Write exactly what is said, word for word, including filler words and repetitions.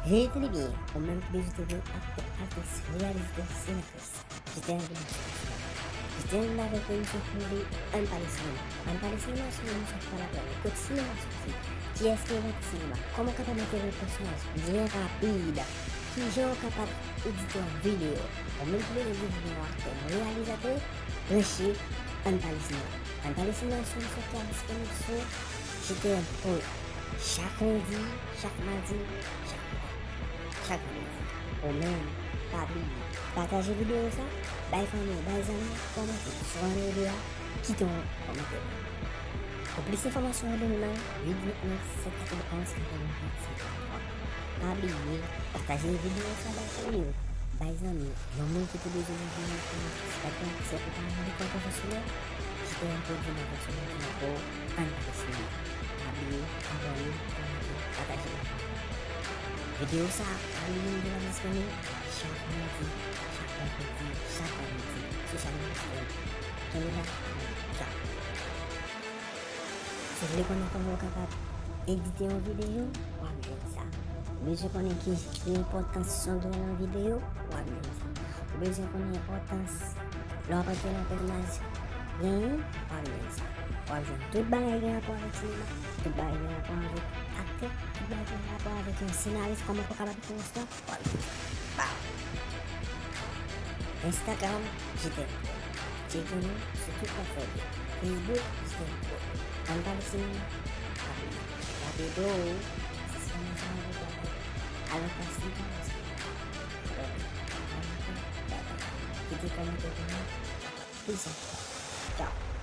Rete byen, ou menm ki bezwen te vin aktè, aktris, reyalizatè, senatris. Jete yon videyo sou sinema. Jete yon videyo avèk yon misye ki rele Ann Pale Sinema. Ann Pale Sinema se yon emisyon ki pale avèk kote sinema soti, kiyès ki envante sinema, kòman w kapab enterese pèsonaj byen rapid, kijan w kapab edite yon videyo. Ou menm ki bezwen devni yon aktè, yon reyalizatè, branche Ann Pale Sinema. Ann Pale Sinema se yon emisyon ki ap disponib sou J T M Pro chak lendi, chak madi, chak vandredi. Ou menm, pa bliye, pataje videyo sa, bay fanmi w, bay zanmi w, kòmante sou yon videyo a, kite yon kòmantè pou nou. Pou plis enfòmasyon, rele nou nan uit uit nèf sèt katrevenn onz katrevenn vennsenk. Pa bliye, pataje videyo sa bay fanmi w, bay zanmi w. Yon moun ki te bezwen devni yon aktè, aktris, pa gen aksè pou pa yon dekò pwofesyonèl, J T M Pro di nan vèsyon nan pou Ann Pale Sinema. Pa bliye abòne, kòmante, pataje videyo. Videyo sa a, pa bliye, li ap disponib chak lendi, chak vandredi, chak vandredi sou chanèl J T M. Kenbe la, tchao. Si w vle konnen kòman w kapab edite yon videyo, w ap jwenn sa. Ou bezwen konnen ki, ki enpòtans son dwe nan videyo, w ap jwenn sa. Ou bezwen konnen enpòtans lè w ap antre nan pèsonaj genyen, w ap jwenn sa. W ap jwenn tout bagay gen rapò avèk sinema, tout bagay gen rapò avèk aktè, tout bagay gen rapò avèk yon senaris, kòman pou w kapab ekri yon istwa. Instagram, J T M Pro. Tcheke nou sou tout platfòm yo. Facebook, J T M Pro. Ann Pale Sinema. Pa bliye, tape do, se sou yon chanèl pou al nan plas li kòmanse. Abòne, kòmante, pataje. Kite kòmantè pou nou. Peace. Tchao.